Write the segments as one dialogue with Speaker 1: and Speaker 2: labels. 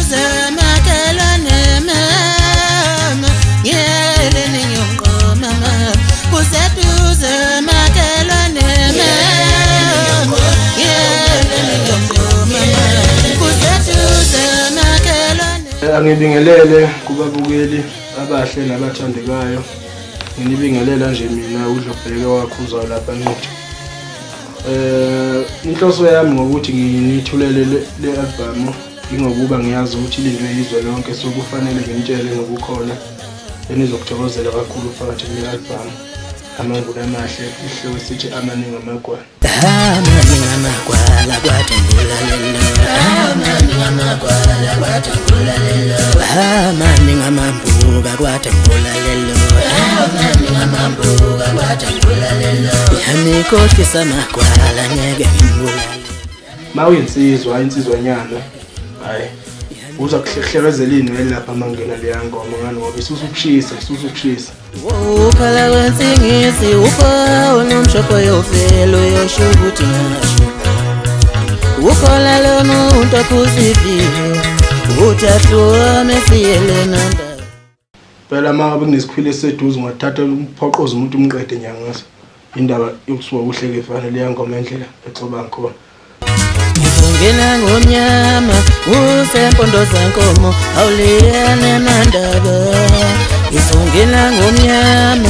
Speaker 1: Kuseduze makhelwane mama, ngiyeleni ngiyonqoma mama. Kuseduze makhelwane mama, ngiyeleni ngiyonqoma mama. Kuseduze makhelwane.
Speaker 2: Angibingelele kubabukeli abahle nabathandekayo. Nginibingelela nje mina uDlubheke wakhuzwa lapha nquthu. Inhloso yami ngokuthi nginithulele le album ingokuba ngiyazi ukuthi ilindwe izwe lonke, so kufanele nginitshele ngokukhona enizokuthokozela kakhulu phakathi kule album. Amanguna amahle, isihloko sithi amaningi amagwala.
Speaker 1: Amaningi amagwala kwathi ngilalelo, amaningi amagwala kwathi ngilalelo, amaningi amambuka kwathi ngilalelo, amaningi amambuka kwathi ngilalelo, yanikhohlisa amagwala ngeke ngibulale.
Speaker 2: Ma uyinsizwa, insizwanyana, hayi uza kuhlekezela inwele lapha mangena leya ngoma ngani ngoba isusa ukushisa, isusa ukushisa.
Speaker 1: Ukhala kwensingisi uphawu nomshopho yofelo yosho ukuthi ngasho ukhola lo muntu aphuzivile uthahlwa mesiyele nanda.
Speaker 2: Phela uma ngabe kunesikhwili esiseduze ungathatha umphoqoze umuntu umqede nyangaso. Indaba yokusuka kuhleke efana leya ngoma endlela exoba ngikhona.
Speaker 1: Ngizongena ngomnyama usempondo zankomo awuliyane nandaba. Ngizongena ngomnyama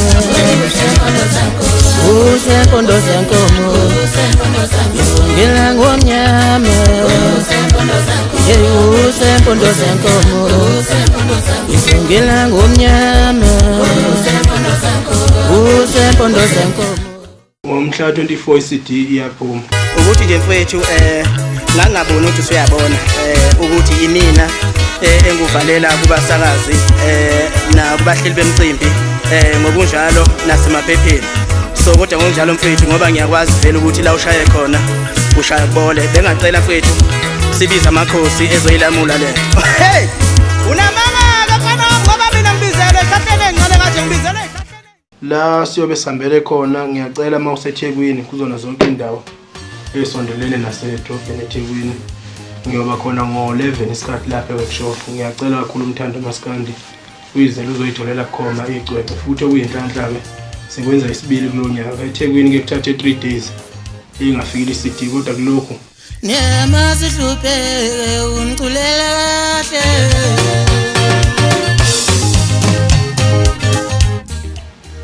Speaker 1: usempondo zankomo, ngizongena ngomnyama usempondo zankomo, ngizongena ngomnyama usempondo zankomo.
Speaker 2: Ngomhla 24 iCD iyaphuma.
Speaker 3: Ukuthi nje mfethu ngangaboni ukuthi usuyabona ukuthi imina enguvalela kubasakazi nakubahleli bemcimbi ngokunjalo nasemaphepheni. So kodwa ngokunjalo mfethu ngoba ngiyakwazi vele ukuthi la ushaye khona ushaya kubole, bengacela mfethu sibize amakhosi ezoyilamula le. Hey! Unamanga mfana wami ngoba mina ngibizelwe ehlahleni encane kanje ngibizelwe ehlahleni.
Speaker 2: La siyobe sihambele khona, ngiyacela uma useThekwini kuzona zonke indawo ey'sondelene nasedrobheni eThekwini. Ngiyoba khona ngo-11 isikhathi lapha e-workshop. Ngiyacela kakhulu umthando maskandi uyizele uzoyitholela bukhoma icwecwe, futhi okuyinhlanhla-ke sikwenza isibili kulo nyaka. EThekwini ke kuthathe 3 days ingafikile i-CD, kodwa kulokhu
Speaker 1: Nema sihlupheke umculela kahle.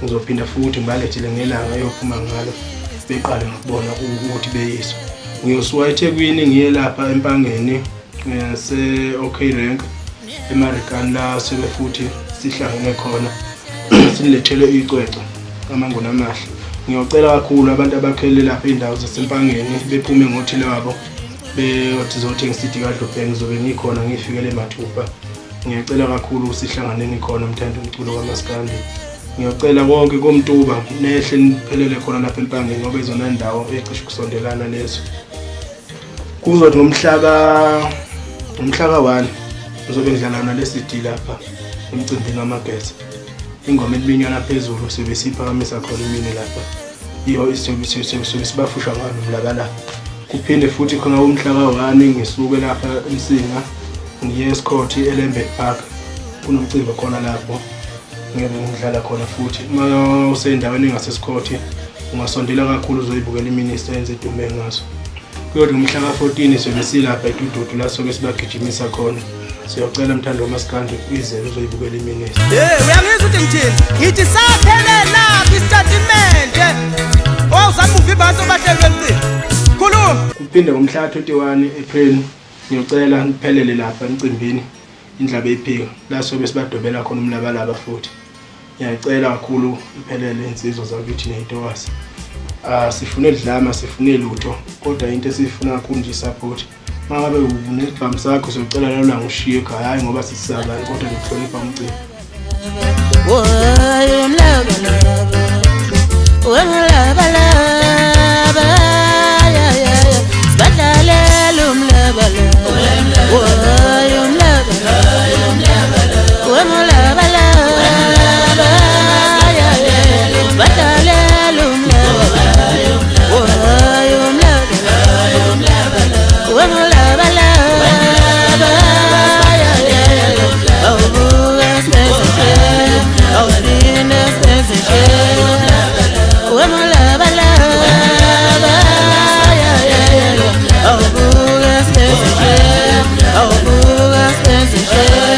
Speaker 2: Ngizophinda futhi ngibalethele ngelanga eyophuma ngalo beqale ngokubona ukuthi beyiswa. Ngiyosuka eThekwini ngiye lapha eMpangeni se-OK Rank eMarikana, la sobe futhi sihlangene khona sinilethele icwecwe amangona amahle. Ngiyocela kakhulu abantu abakhele lapha iy'ndawo zaseMpangeni bephume ngothile wabo beyothi zothenga i-CD kaDlubheke, ngizobe ngikhona ngiyifikele mathupha. Ngiyacela kakhulu sihlanganeni khona mthandi umculo kaMaskandi. Ngiyocela konke koMtuba nehle niphelele khona lapha eMpangeni ngoba izona ndawo ecishe ukusondelana lezo. Kuzothi ngomhla ka-1 ngizobe ngidlala nale CD lapha emcimbini wamageza. Ingoma eliminywana phezulu sibe siyiphakamisa khona imini lapha. Iyo sibe sibafusha ngalo mlabalaba. Kuphinde futhi khona umhla ka-1 ngisuke lapha eMsinga ngiye eSikhothi eLambert Park. Kunomcimbi khona lapho ngiyobe ngidlala khona futhi. Uma usendaweni engaseSikhothi ungasondela kakhulu uzoyibukela iminister yenze edume ngaso. Kuyothi ngomhla ka-14 siyobe silapha eDududu la soke sibagijimisa khona. Siyocela mthando wamaskandi uyizele uzoyibukela iminister.
Speaker 3: Hey, uyangizwa ukuthi ngithini? Ngithi saphelela isitatimende. Owuzama uvimba abantu abahleli bemcimbi. Khuluma.
Speaker 2: Kuphinde ngomhla ka-21 April ngiyocela niphelele lapha emcimbini indlaba eyiphika la sobe sibadobela khona umlabalaba futhi. Ngiyacela kakhulu iphelele insizwa zakithi ney'ntokazi. Sifune dlama, sifune lutho, kodwa into esiyifuna kakhulu nje support. Uma ngabe unesibhamu sakho siyocela lelo langa ushiye ekhaya, hhayi ngoba sisabani kodwa ngihlonipha umcimbi.
Speaker 1: Kahle.